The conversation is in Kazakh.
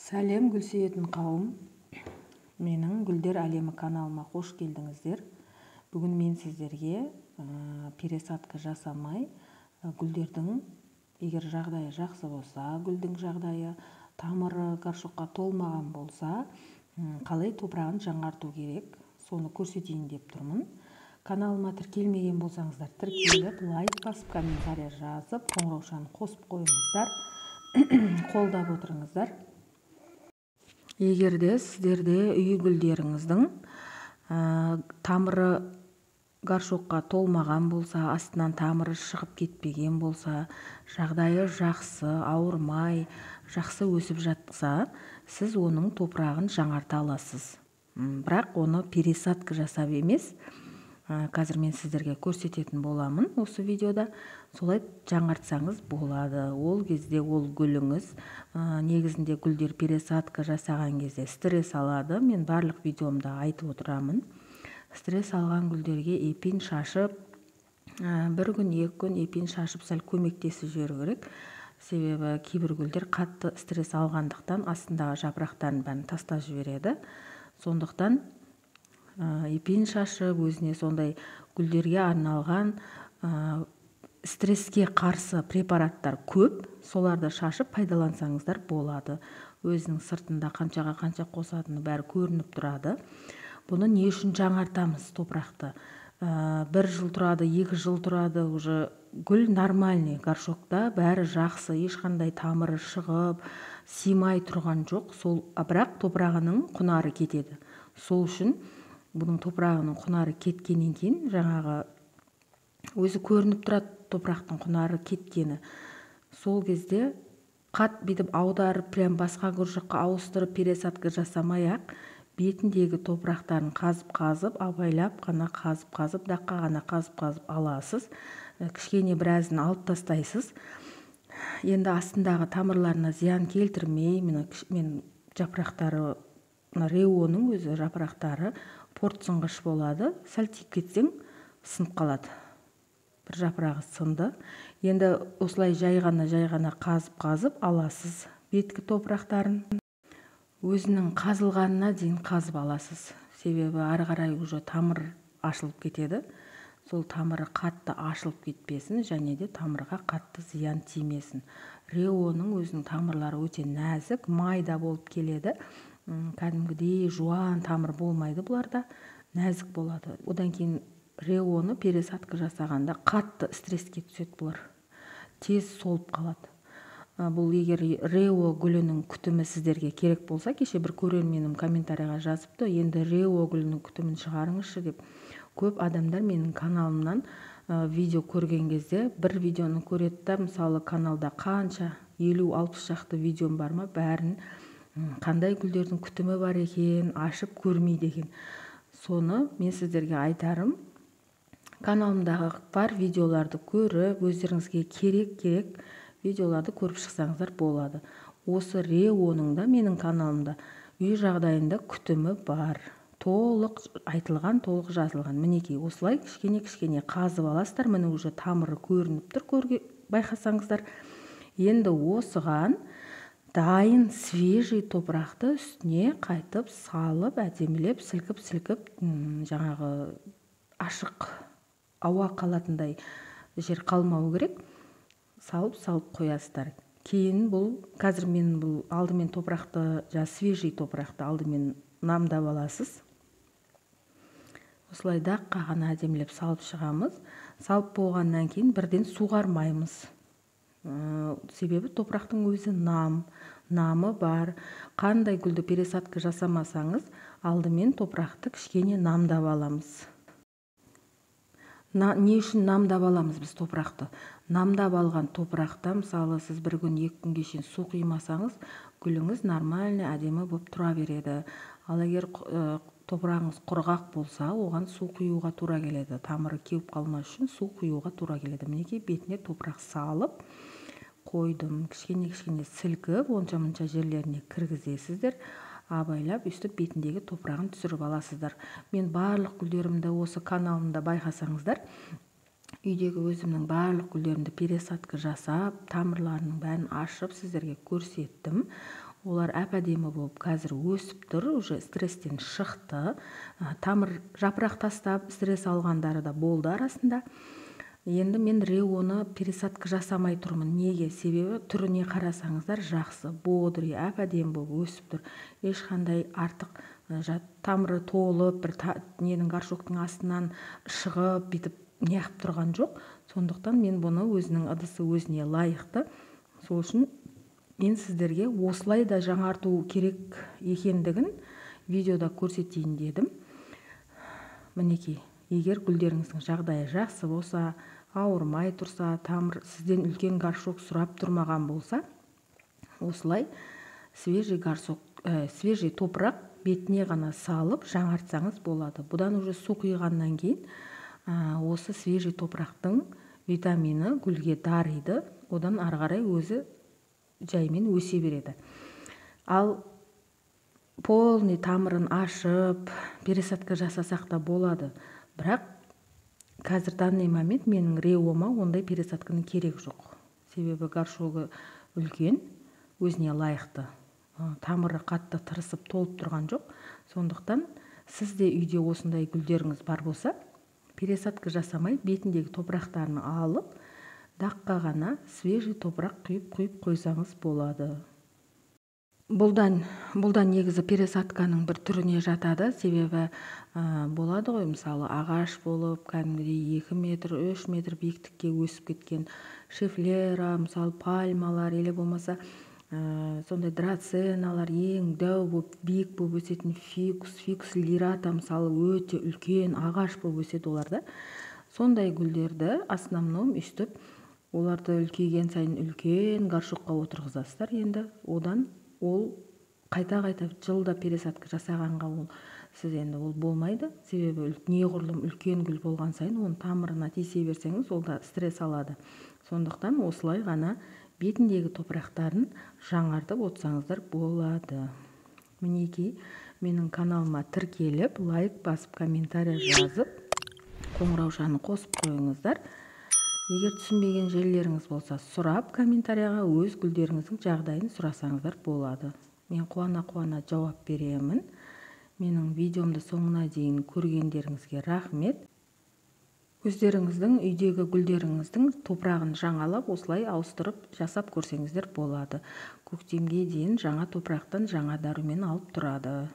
Сәлем, гүл сүйетін қауым! Менің Гүлдер әлемі каналыма қош келдіңіздер. Бүгін мен сіздерге пересадка жасамай, гүлдердің егер жағдайы жақсы болса, гүлдің жағдайы, тамыры горшокқа толмаған болса, қалай топырағын жаңарту керек, соны көрсетейін деп тұрмын. Каналыма тіркелмеген болсаңыздар, тіркеліп, лайк басып, комментарий жазып, қоңыраушаны қосып қойыңыздар, қолдап отырыңыздар. Егер де сіздерде үй гүлдеріңіздің тамыры горшокқа толмаған болса, астынан тамыры шығып кетпеген болса, жағдайы жақсы, ауырмай, жақсы өсіп жатса, сіз оның топырағын жаңарта аласыз. Бірақ оны пересадка жасап емес, қазір мен сіздерге көрсететін боламын осы видеода. Солай жаңартсаңыз болады. Ол кезде ол гүліңіз, негізінде гүлдер пересадка жасаған кезде стресс алады. Мен барлық видеомда айтып отырамын. Стресс алған гүлдерге эпин шашып, бір күн, 2 күн эпин шашып, сәл көмектесіп жіберу керек. Себебі кейбір гүлдер қатты стресс алғандықтан, астындағы жапырақтарын бәрін тастап жібереді. Сондықтан эпин шашып, өзіне сондай гүлдерге арналған стресске қарсы препараттар көп, соларды шашып пайдалансаңыздар болады. Өзінің сыртында қаншаға қанша қосатыны бәрі көрініп тұрады. Бұны не үшін жаңартамыз топырақты? Бір жыл тұрады, 2 жыл тұрады, уже гүл нормальный, горшокта бәрі жақсы, ешқандай тамыры шығып, сыймай тұрған жоқ. Сол, бірақ топырағының құнары кетеді. Сол үшін бұның топырағының құнары кеткеннен кейін, жаңағы өзі көрініп тұрады топырақтың құнары кеткені. Сол кезде қат бүйтіп аударып, прям басқа горшокқа ауыстырып, пересадка жасамай ақ, бетіндегі топырақтарын қазып қазып, абайлап қана қазып қазып, даққа ғана қазып қазып аласыз. Кішкене біразын алып тастайсыз. Енді астындағы тамырларына зиян келтірмей, мына мен жапырақтары, мына реоның өзі жапырақтары порт сынғыш болады, сәл тиіп кетсең, сынып қалады. Бір жапырағы сынды. Енді осылай жай ғана, жай ғана қазып қазып аласыз. Беткі топырақтарын өзінің қазылғанына дейін қазып аласыз, себебі ары қарай уже тамыр ашылып кетеді. Сол тамыры қатты ашылып кетпесін және де тамырға қатты зиян тимесін. Реоның өзінің тамырлары өте нәзік, майда болып келеді. Кәдімгідей жуан тамыр болмайды бұларда, нәзік болады. Одан кейін реоны пересадка жасағанда қатты стресске түседі бұлар, тез солып қалады. Бұл егер рео гүлінің күтімі сіздерге керек болса, кеше бір көрерменім комментарийға жазыпты: «Енді рео гүлінің күтімін шығарыңызшы», – деп. Көп адамдар менің каналымнан видео көрген кезде бір видеоны көреді да, мысалы, каналда қанша, 50-60 шақты видеом бар ма, бәрін, қандай гүлдердің күтімі бар екен, ашып көрмейді екен. Соны мен сіздерге айтарым: каналымдағы бар видеоларды көріп, өздеріңізге керек керек видеоларды көріп шықсаңыздар болады. Осы реоның да менің каналымда үй жағдайында күтімі бар, толық айтылған, толық жазылған. Мінекей, осылай кішкене кішкене қазып аласыздар. Міне, уже тамыры көрініп тұр, көрге байқасаңыздар. Енді осыған дайын свежий топырақты үстіне қайтып салып, әдемілеп сілкіп сілкіп, жаңағы ашық ауа қалатындай жер қалмау керек, салып салып қоясыздар. Кейін бұл қазір мен бұл алдымен топырақты, жаңа свежий топырақты алдымен намдап аласыз. Осылай даққа ғана әдемілеп салып шығамыз. Салып болғаннан кейін бірден суғармаймыз, себебі топырақтың өзі нам, намы бар. Қандай гүлді пересадка жасамасаңыз, алдымен топырақты кішкене намдап аламыз. Не үшін намдап аламыз біз топырақты? Намдап алған топырақта, мысалы, сіз бір күн, 2 күнге шейін су құймасаңыз, гүліңіз нормальный, әдемі болып тұра береді. Ал егер топырағыңыз құрғақ болса, оған су құюға тура келеді. Тамыры кеуіп қалмас үшін су құюға тура келеді. Мінекей, бетіне топырақ салып қойдым. Кішкене кішкене сілкіп, онша мұнша жерлеріне кіргізесіздер. Абайлап өйстіп бетіндегі топырағын түсіріп аласыздар. Мен барлық гүлдерімді осы каналымда байқасаңыздар, үйдегі өзімнің барлық гүлдерімді пересадка жасап, тамырларының бәрін ашып, сіздерге көрсеттім. Олар әп-әдемі болып қазір өсіп тұр, уже стресстен шықты. Тамыр жапырақ тастап стресс алғандары да болды арасында. Енді мен Реоны пересадка жасамай тұрмын. Неге? Себебі түріне қарасаңыздар жақсы, бодрый, әп-әдемі болып өсіп тұр. Ешқандай артық тамыры толып, бір ненің горшоктың астынан шығып, бүйтіп неғып тұрған жоқ. Сондықтан мен бұны өзінің ыдысы өзіне лайықты. Сол үшін мен сіздерге осылай да жаңарту керек екендігін видеода көрсетейін дедім. Мінекей, егер гүлдеріңіздің жағдайы жақсы болса, ауырмай тұрса, тамыр сізден үлкен горшок сұрап тұрмаған болса, осылай свежий горшок, свежий топырақ бетіне ғана салып жаңартсаңыз болады. Бұдан уже су құйғаннан кейін осы свежий топырақтың витамині гүлге дариды, одан ары қарай өзі жаймен өсе береді. Ал полный тамырын ашып пересадка жасасақ та болады. Бірақ қазір данный момент менің Реома ондай пересадканың керегі жоқ. Себебі горшогы үлкен, өзіне лайықты. Тамыры қатты тырысып толып тұрған жоқ. Сондықтан сізде үйде осындай гүлдеріңіз бар болса, пересадка жасамай бетіндегі топырақтарын алып, даққа ғана свежий топырақ құйып қойсаңыз болады. Бұл да негізі пересадканың бір түріне жатады. Себебі болады ғой, мысалы, ағаш болып кәдімгідей 2 метр, 3 метр биіктікке өсіп кеткен шефлера, мысалы, пальмалар, или болмаса сондай драценалар, ең дәу болып, биік болып өсетін фикус, фикус лирата, мысалы, өте үлкен ағаш болып өседі олар да. Сондай гүлдерді основном өстіп, оларды үлкейген сайын үлкен горшокқа отырғызасыздар. Енді одан ол қайта-қайта жылда пересадка жасағанға ол сіз енді ол болмайды. Себебі неғұрлым үлкен гүл болған сайын оның тамырына тисе берсеңіз, ол да стресс алады. Сондықтан осылай ғана бетіндегі топырақтарын жаңартып отырсаңыздар болады. Мінекей, менің каналыма тіркеліп, лайк басып, комментарий жазып, қоңыраушаны қосып қойыңыздар. Егер түсінбеген жерлеріңіз болса, сұрап комментарияға өз гүлдеріңіздің жағдайын сұрасаңыздар болады. Мен қуана-қуана жауап беремін. Менің видеомды соңына дейін көргендеріңізге рахмет. Өздеріңіздің үйдегі гүлдеріңіздің топырағын жаңалап, осылай ауыстырып жасап көрсеңіздер болады. Көктемге дейін жаңа топырақтан жаңа дәрумен алып тұрады.